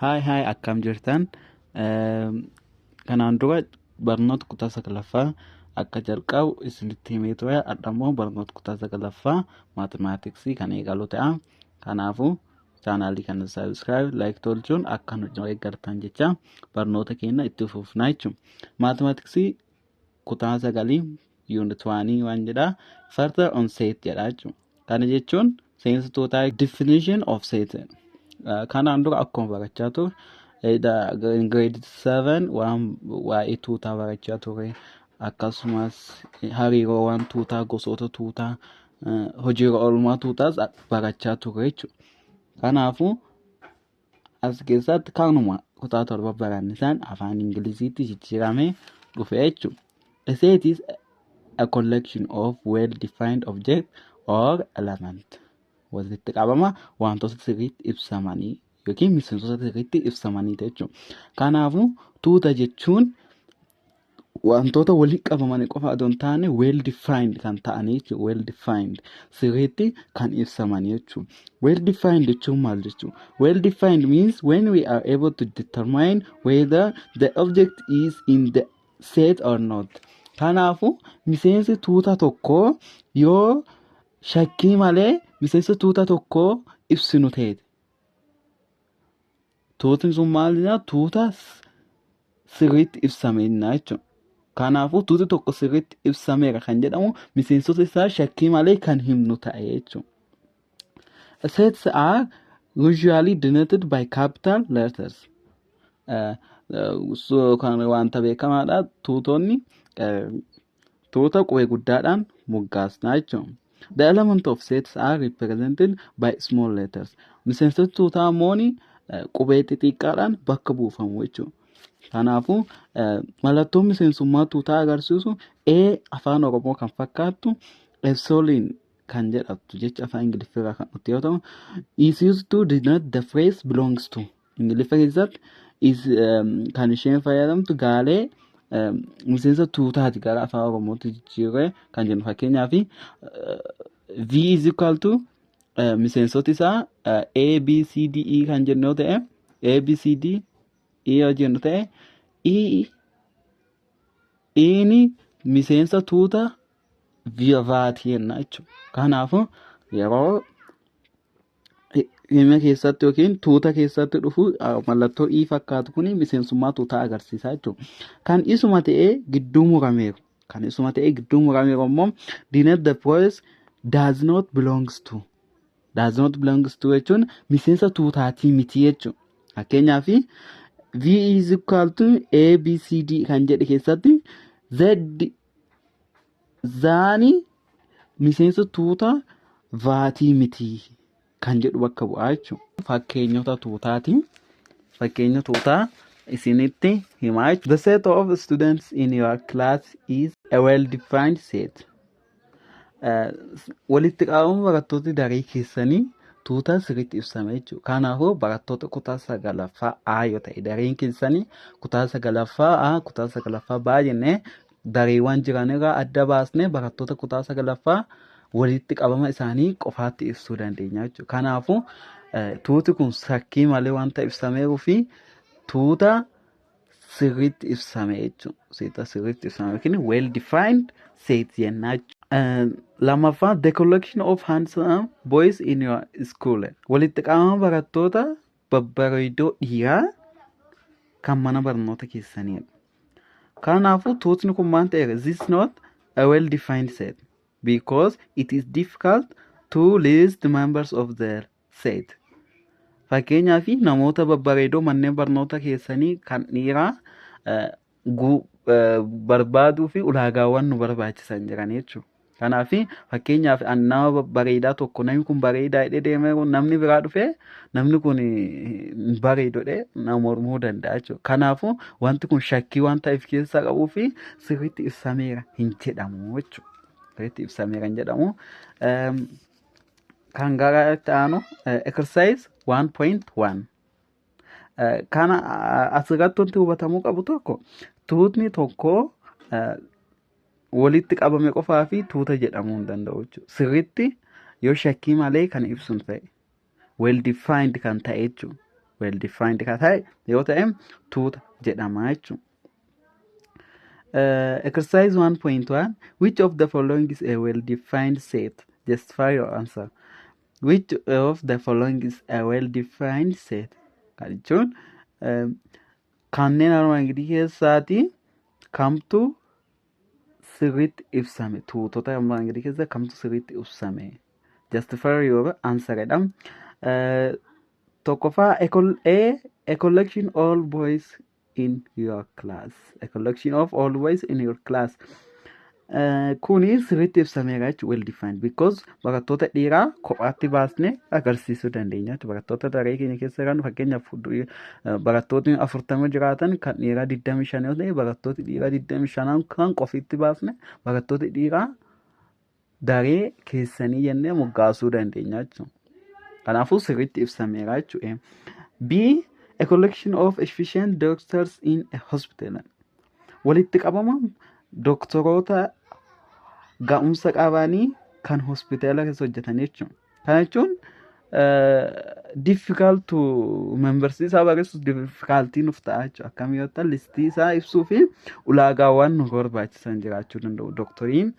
Hi hi, akkam jirtan? Kanaan dura barnoota kutaa saglaffaa akka jalqabu isinitti himee ture. Har'a immoo barnoota kutaa saglaffaa maatimaatiksii kan eegalu ta'a. Kanaafuu chaanaalii kana subscribe, like tolchuun akka nu eeggartan jecha barnoota keenya itti fufnaa jechuudha. Maatimaatiksii kutaa sagalii unit one waan jedhaa, further on set jedha jechuudha. Kana jechuun seensa tuutaa, definition of set. Kanaan dura akkuma barachaa ture, grade 7 waan waa'ee tuutaa barachaa ture, akkasumas hariiroowwan tuutaa, gosoota tuutaa, hojiirra oolmaa tuutaas barachaa ture jechuudha. Kanaafuu as keessatti kanuma kutaa 7 baranne isaan afaan Ingiliziitti jijjiiramee dhufe jechuudha. A set is a collection of well-defined object or element. Walitti qabama wantoota sirriitti ibsamanii yookiin miseensota sirriitti ibsamanii jechuudha. Kanaafuu tuuta jechuun wantoota walitti qabamanii qofa otoo hin taane, well defined kan ta'anii jechuudha. Well defined, sirriitti kan ibsamanii jechuudha. Well defined jechuun maal jechuudha? Well defined means when we are able to determine whether the object is in the set or not. Kanaafuu miseensi tuuta tokkoo yoo shakkii malee miseensa tuuta tokkoo ibsinu ta'e, tuutni sun maal? Tuuta sirriitti ibsameenna jechuudha. Kanaafuu tuuti tokko sirriitti ibsameera kan jedhamu miseensota isaa shakkii malee kan himnu ta'e jechuudha. Sets are usually denoted by capital letters. So kan wanta beekamaadha. Tuutonni tuuta qubee guddaadhaan moggaasna jechuudha. The element of sets are represented by small letters. Miseensota tuutaa immoo qubee xixiqqaadhaan bakka buufamu jechuudha. Kanaafuu mallattoon miseensummaa tuutaa agarsiisu A afaan Oromoo kan fakkaattu epsilon kan jedhamtu jecha afaan Ingiliffaa kan dhufte yoo ta'u, is used to denote the phrase "belongs to". Ingiliffa keessatti is kan isheen fayyadamtu gaalee miseensa tuutaati gara afaan Oromootti jijjiirree kan jennu. Fakkeenyaaf, V is equal to miseensoti isaa A B C D E kan jennu yoo ta'e, A B C D E yoo jennu ta'e, E E'n miseensa tuuta vaati jenna jechuudha. Kanaafuu yeroo hima keessatti yookiin tuuta keessatti dhufu mallattoo E fakkaatu kun miseensummaa tuutaa agarsiisa jechuudha. Kan isuma ta'ee gidduu murameeru. Kan isuma ta'ee gidduu murameeru immoo denote the phrase "does not belongs to". "Does not belongs to" jechuun miseensa tuutaatii miti jechuudha. Fakkeenyaaf, V is equal to A B C D kan jedhe keessatti Z zaani miseensa tuuta vaatii miti kan jedhu bakka bu'aa jechuudha. Fakkeenyota tuutaati. Fakkeenya tuutaa isinitti himaa jechuudha. The set of students in your class is a well-defined set. Walitti qabama barattoota daree keessanii tuuta sirriitti ibsame jechuudha. Kanaafuu barattoota kutaa sagalaffaa A yoo ta'e dareen keessanii, kutaa sagalaffaa A, kutaa sagalaffaa B jennee dareewwan jiran irraa adda baasnee barattoota kutaa sagalaffaa walitti qabama isaanii qofaatti ibsuu dandeenya jechuudha. Kanaafuu tuuti kun shakkii malee wanta ibsameeruu fi tuuta sirriitti ibsame jechuudha. Tuuta sirriitti ibsame yookiin well defined set jennaa jechuudha. Lammaffaa, the collection of handsome boys in your school. Walitti qabama barattoota babbareedoo dhiiraa kan mana barnoota keessaniidha. Kanaafuu tuutni kun maal ta'eera? This is not a well defined set because it is difficult to list members of the set. Fakkeenyaaf, namoota babbareedoo manneen barnoota keessanii kan dhiiraa barbaaduu fi ulaagaawwan nu barbaachisan jiran jechuudha. Kanaaf fakkeenyaaf nama babbareedaa tokko, namni kun bareedaa jedhee deemee, namni biraa dhufee namni kun hin bareedu jedhee nama mormuu danda'a jechuudha. Kanaafuu wanti kun shakkii waan ta'eef keessaa qabuu fi sirriitti ibsameera hin jedhamu jechuudha. Sirriitti ibsameera hin jedhamu. Kan gara itti aanu exercise 1.1. Kana asirratti wanti hubatamuu qabu tokko, tuutni tokko walitti qabame qofaa fi tuuta jedhamuu hin danda'u jechuudha. Sirriitti yoo shakkii malee kan ibsu ta'e, well defined kan ta'e jechuudha. Well defined kan ta'e yoo ta'e tuuta jedhama jechuudha. Exercise 1.1. Which of the following is a well defined set? Justify your answer. Which of the following is a well defined set? Kan jechuun kanneen armaan gadii keessaati kamtu sirriitti ibsame? Tuutota armaan gadii keessa kamtu sirriitti ibsame? Justify your answer jedha. Tokkoffaa, a collection all boys in your class. A collection of all boys in your class. Kuni sirriitti ibsameera jechuudha, well defined, because barattoota dhiiraa kophaatti baasnee agarsiisuu dandeenya jechuudha. Barattoota daree keenya keessa jiran, fakkeenyaaf barattootni 40 jiraatan, kan dhiiraa 25 yoo ta'e, barattooti dhiiraa 25 kan qofitti baasne barattooti dhiiraa daree keessanii jennee moggaasuu dandeenya jechuudha. Kanaafuu sirriitti ibsameera jechuudha. B, a collection of efficient doctors in a hospital. Walitti qabama doktoroota ga'umsa qabanii kan hospitaala keessa hojjetan jechuudha. Kana jechuun difficult to members isaa barreessuuf difficulty nuuf ta'a jechuudha. Akkam yoo ta'u, listii isaa ibsuu fi ulaagaawwan nu barbaachisan jiraachuu danda'u. Doktoriin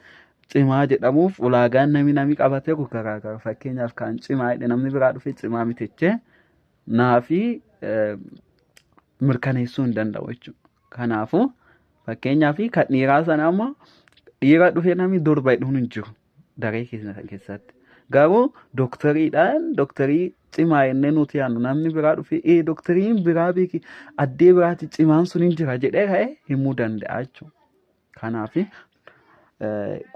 cimaa jedhamuuf ulaagaan namni qabatee garaagara. Fakkeenyaaf kan cimaa jedhe namni biraa dhufee cimaa miti jechee naafi mirkaneessuu hin danda'u jechuudha. Kanaafuu fakkeenyaaf kan dhiiraa sana ammoo dhiira dhufee namni durba jedhuun hin jiru daree keessatti. Garuu doktariidhaan doktarii cimaa jennee nuti yaadnu namni biraa dhufee doktariin biraa beeki addee biraatti cimaan sun hin jira jedhee ka'ee himuu danda'a jechuudha. Kanaaf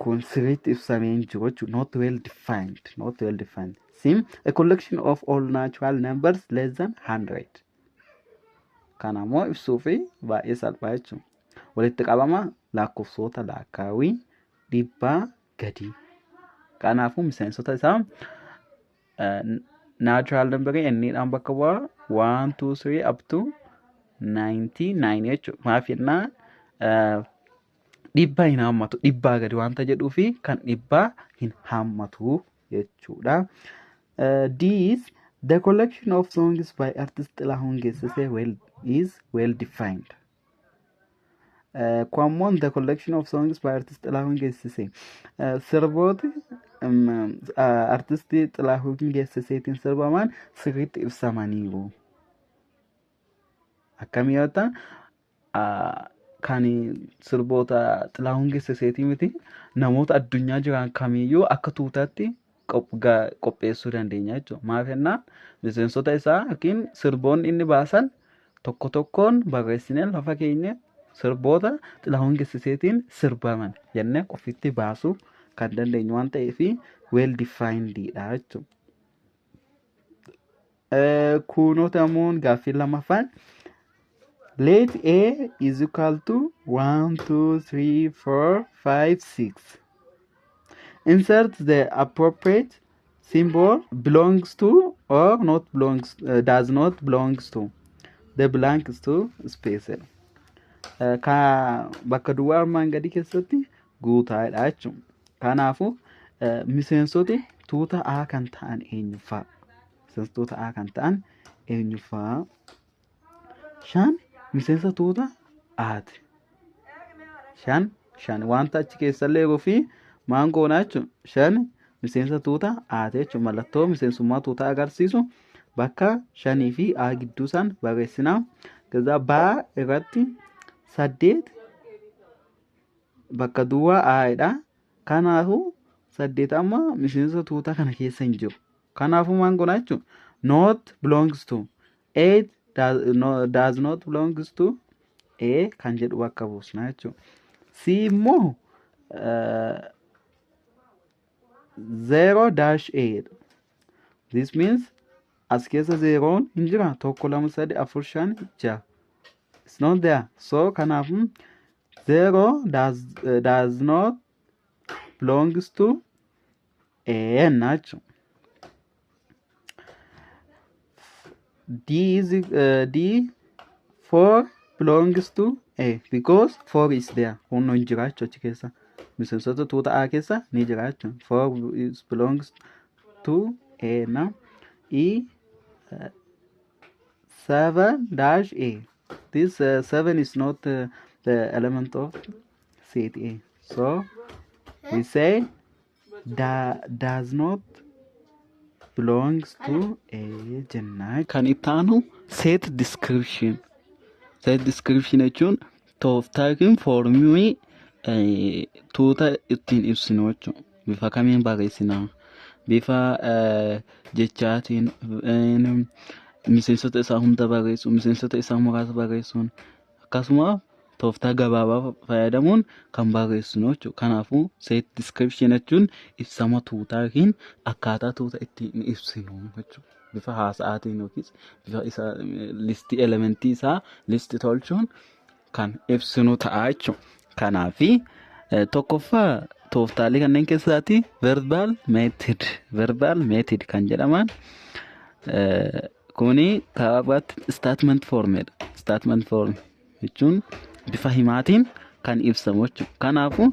kun sirriitti ibsamee hin jiru jechuudha. Not well defined. Not well defined. C, a collection of all natural numbers less than 100. Kana immoo ibsuu fi baay'ee salphaa jechuudha. Walitti qabama lakkoofsota lakkaawii 100 gadi. Kanaafuu miseensota isaa natural numberii inniidhaan bakka bu'aa 1, 2, 3 up to 99 jechuudha. Maaf jennaan 100 hin hammatu, 100 gadi wanta jedhuu fi kan 100 hin hammatu jechuudha. D is the collection of songs by artist Xilahun Gessese well is well defined. Kwammoon the collection of songs by artist Xilahun Gessese. Sirbooti artistii Xilahun Gesseseetiin sirbaman sirriitti ibsamaniiru. Akkamii yoo ta'an, kan sirboota Xilahun Gesseseetii miti, namoota addunyaa jiran kamiyyuu akka tuutaatti qopheessuu dandeenya jechuudha. Maaf jennaan miseensota isaa yookiin sirboonni inni baasan tokko tokkoon barreessinee lafa keenya sirboota Xilahun Gesseseetiin sirbaman jennee ofitti baasuu kan dandeenyu waan ta'eef well defined dha jechuudha. Kunoota immoo gaaffii lammaffaan, let A is equal to 1, 2, 3, 4, 5, 6. Insert the appropriate symbol belongs to or not belongs, does not belongs to the blank to space. Ka bakka duwwaa armaan gadii keessatti guutaadha jechuudha. Kanaafuu miseensoti tuuta A kan ta'an eenyu fa'a? Miseensa tuuta A kan ta'an eenyu fa'a? 5 miseensa tuuta Aati. 5 5 wanta achi keessallee yeroo fi maan goonaa jechuudha. 5 miseensa tuuta Aati jechuudha. Mallattoo miseensummaa tuutaa agarsiisu bakka shanii fi A gidduu san barreessinaa. Gaza baa irratti 8 bakka duwwaa A'dha. Kanaafuu 8 amma miseensa tuutaa kana keessa hin jiru. Kanaafuu maal goona jechuudha? Not belongs to. 8 does, no, does not belongs to A kan jedhu bakka buusna jechuudha. C immoo 0 dash A. This means as keessa zeeroon hin jira, tokko, lama, sadi, afur, shan, ja'a. It's not there. So kanaaf 0 does not belongs to A jechuudha. D is D, 4 belongs to A because 4 is there. Kun hin jira jechuudha achi keessa. Miseensota tuuta A keessa ni jira jechuudha. 4 is belongs to A na. E, 7 dash A. This 7 is not the element of set A. So we say does not belongs to A jenna. Kan itti aanu set description. Set description jechuun tooftaa yookiin foormii tuuta ittiin ibsinu jechuudha. Bifa kamiin barreessina? Bifa jechaatiin, miseensota isaa hunda barreessuun, miseensota isaa muraasa barreessuun, akkasuma tooftaa gabaabaa fayyadamuun kan barreessinu jechuudha. Kanaafuu set description jechuun ibsama tuutaa yookiin akkaataa tuuta ittiin ibsinu jechuudha. Bifa haasa'aatiin yookiis bifa isa listii elementii isaa listii tolchuun kan ibsinu ta'a jechuudha. Kanaafi tokkoffaa tooftaalee kanneen keessaati verbal method. Verbal method kan jedhaman kuni karaa biraatti statement formidha. Statement form jechuun bifa himaatiin kan ibsamu jechuudha. Kanaafuu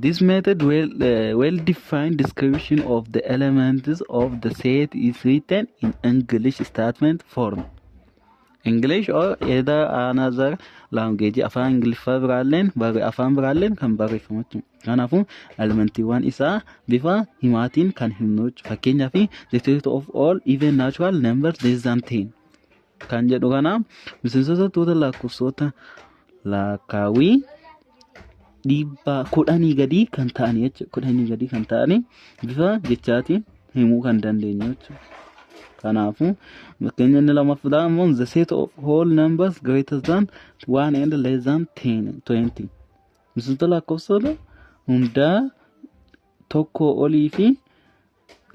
this method well defined description of the elements of the set is written in English statement form. English or either another language, afaan Ingiliffaa biraalleen afaan biraalleen kan barreeffamu jechuudha. Kanaafuu elementiiwwan isaa bifa himaatiin kan himnu jechuudha. Fakkeenyaaf, the set of all even natural numbers less than 10 kan jedhu kana, miseensota tuuta lakkoofsota lakkaawwii 10 gadii kan ta'anii jechuudha. 10 gadii kan ta'anii bifa jechaatiin himuu kan dandeenyu jechuudha. Kanaafuu fakkeenya inni lammaffaa immoo the set of whole numbers greater than 1 and less than 10 20. Miseensota lakkoofsota hundaa 1 olii fi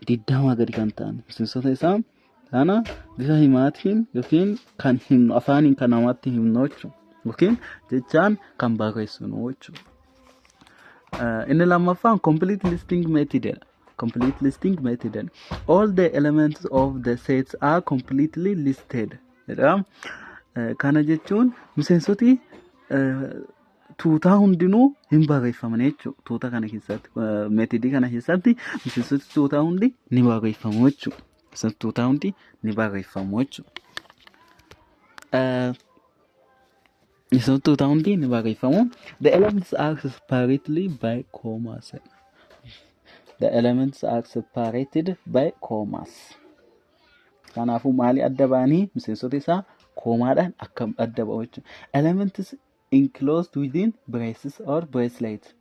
20 gadi kan ta'an miseensota isaa kana bifa himaatiin yookiin kan himnu, afaaniin kan namatti himnu jechuudha. Yookiin jechaan kan barreessinu jechuudha. Inni lammaffaan complete listing method jedha. Complete listing method. All the elements of the sets are completely listed jedha. Kana jechuun miseensoti tuutaa hundinuu hin barreeffaman jechuudha. Tuuta kana keessatti, methodii kana keessatti, miseensoti tuutaa hundi ni barreeffamu jechuudha. Miseensoti tuutaa hundi ni barreeffamu jechuudha. Miseensoti tuutaa hundi ni barreeffamu. The elements are separately by commas. The elements are separated by commas. Kanaafuu maali adda ba'anii? Miseensota isaa koomaadhaan akka adda ba'u jechuudha. Elements enclosed within braces or bracelet.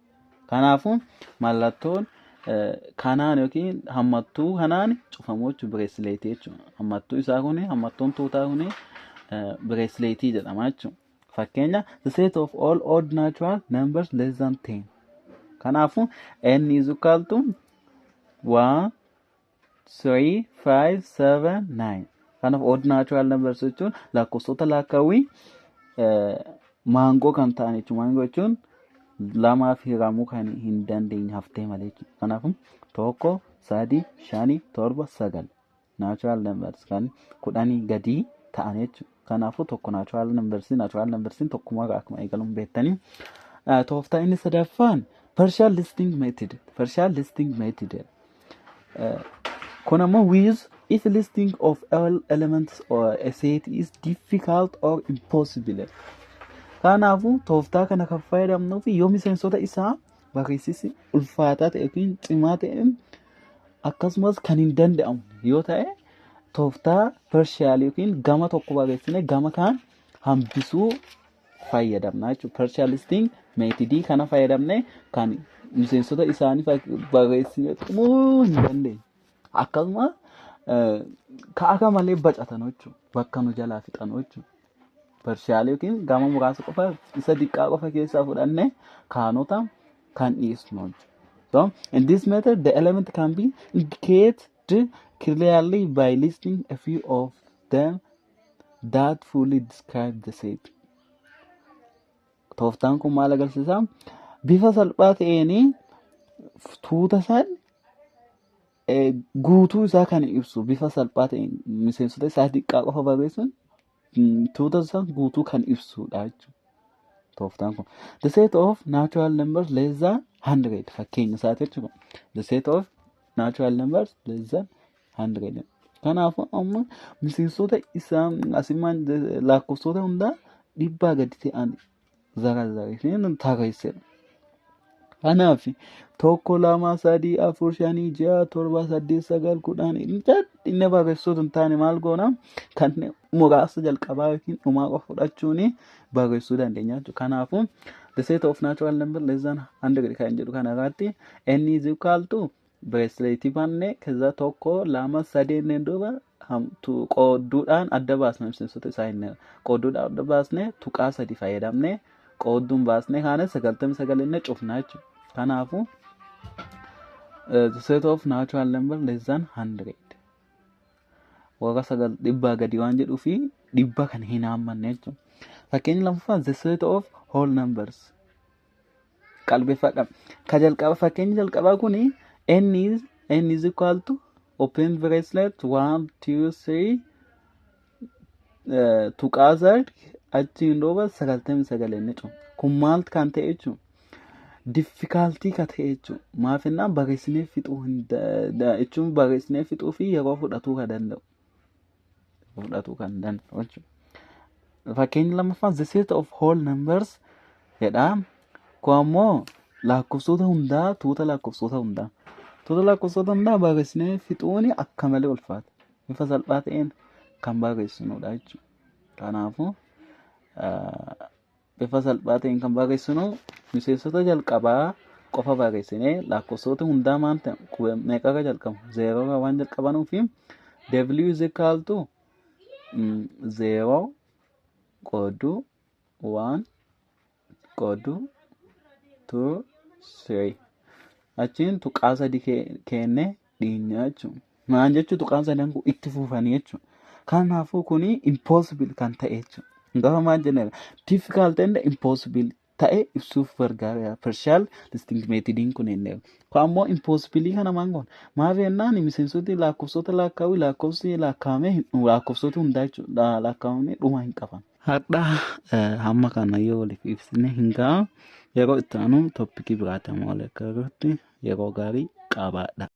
Kanaafuu mallattoon kanaan yookiin hammattuu kanaan cufamu jechuudha, bracelet jechuudha. Hammattuu isaa kuni, hammattuun tuutaa kuni bracelet jedhama jechuudha. Fakkeenya, the set of all odd natural numbers less than 10. Kanaafuu n is equal to 1, 3, 5, 7, 9. Kanaaf odd natural numbers jechuun lakkoofsota lakkaawwii maangoo kan ta'an jechuudha. Maangoo jechuun lamaaf hiramuu kan hin dandeenye haftee malee jechuudha. Kanaafuu tokko, sadi, shani, torba, sagal. Natural numbers kan 10 gadii ta'an jechuudha. Kanaafuu tokko natural numbers tokkuma akkuma eegaluun beektanii. Tooftaa inni sadaffaan partial listing method. Partial listing method. Kun ammoo with if listing of all elements or a set is difficult or impossible. Kanaafuu tooftaa kana kan fayyadamnuu fi yoo miseensota isaa barreessisi ulfaataa ta'e yookiin cimaa ta'e, akkasumas kan hin danda'amne yoo ta'e, tooftaa partial yookiin gama tokko barreessine gama kaan hambisuu fayyadamna jechuudha. Partial listing methodii kana fayyadamne kan miseensota isaanii barreessine xumuruu hin dandeenye. Akkasuma ka'a malee bacatan jechuudha. Bakka nu jalaa fixan jechuudha. Partial yookiin gama muraasa qofa, isa xiqqaa qofa keessaa fudhannee kaanota kan dhiisnu jechuudha. So in this method, the element can be indicated clearly by listing a few of them that fully describe the set. Tooftaan kun maal agarsiisa? Bifa salphaa ta'een tuuta san guutuu isaa kan ibsu, bifa salphaa ta'een miseensota isaa xiqqaa qofa barreessuun tuuta san guutuu kan ibsudha jechuudha. Tooftaan kun. The set of natural numbers less than 100 fakkeenya isaati jechuudha. The set of natural numbers less than 100. Kanaafuu amma miseensota isaa asimaan lakkoofsota hundaa dhibbaa gadi ta'an zarazzareessee tarreesseera. Kanaaf 1, 2, 3, 4, 5, 6, 7, 8, 9, 10 inni barreessuu hin taane maal goona kan muraasa jalqabaa yookiin dhumaa qofa fudhachuun barreessuu dandeenya jechuudha. Kanaafuu the set of natural number less than 100 kan jedhu kana irratti n is equal to bracelet banne ከዛ 1, 2, 3 inneen duuba qoodduudhaan adda baasne miseensota isaa inni qoodduudhaan adda baasne tuqaa sadi fayyadamne qoodduun baasne kaane 99 inni cufna jechuudha. Kanaafuu the set of natural number less than 100 warra sagal dhibbaa gadi waan jedhuu fi dhibba kan hin haammanne jechuudha. Fakkeenyi lammaffaan the set of whole numbers qalbeeffadha. Ka jalqaba fakkeenyi jalqabaa kuni n is equal to open bracelet 1, 2, 3 tuqaa sadi achiin duuba 99 inni cufa. Kun maal kan ta'e jechuudha? Difficulty ka ta'e jechuudha. Maaf jennaan barreessinee fixuu hin jechuun barreessinee fixuu fi yeroo fudhatuu kan danda'u. Fudhatuu kan danda'u jechuudha. Fakkeenyi lammaffaan the set of whole numbers jedha. Kun ammoo lakkoofsota hundaa tuuta lakkoofsota hundaa. Tuuta lakkoofsota hundaa barreessinee fixuun akka malee ulfaata. Bifa salphaa ta'een kan barreessinudha jechuudha. Kanaafuu bifa salphaa ta'een kan barreessinu miseensota jalqabaa qofa barreessinee lakkoofsota hundaa maal ta'e meeqarra jalqabu zeeroorra waan jalqabanuu fi w is equal to 0 qoodduu 1 qoodduu 2, 3 achiin tuqaa sadi kennee dhiinya jechuudha. Maal jechuun tuqaan sadan kun itti fufanii jechuudha. Kanaafuu kuni impossible kan ta'e jechuudha. Gaafa maal jenneera difficult and impossible ta'e ibsuuf gargaara. Partial listing methodiin kun inni. Kun ammoo impossible kana maal goona? Maaf jennaan miseensoti lakkoofsota lakkaa'u lakkoofsi lakkaa'amee lakkoofsota hundaa jechuudha lakkaa'amee dhuma hin qaban. Har'a hamma kana yoo waliif ibsine hin ga'a. Yeroo itti aanu topicii biraatti amma wal akka yeroo gaarii qabaadha.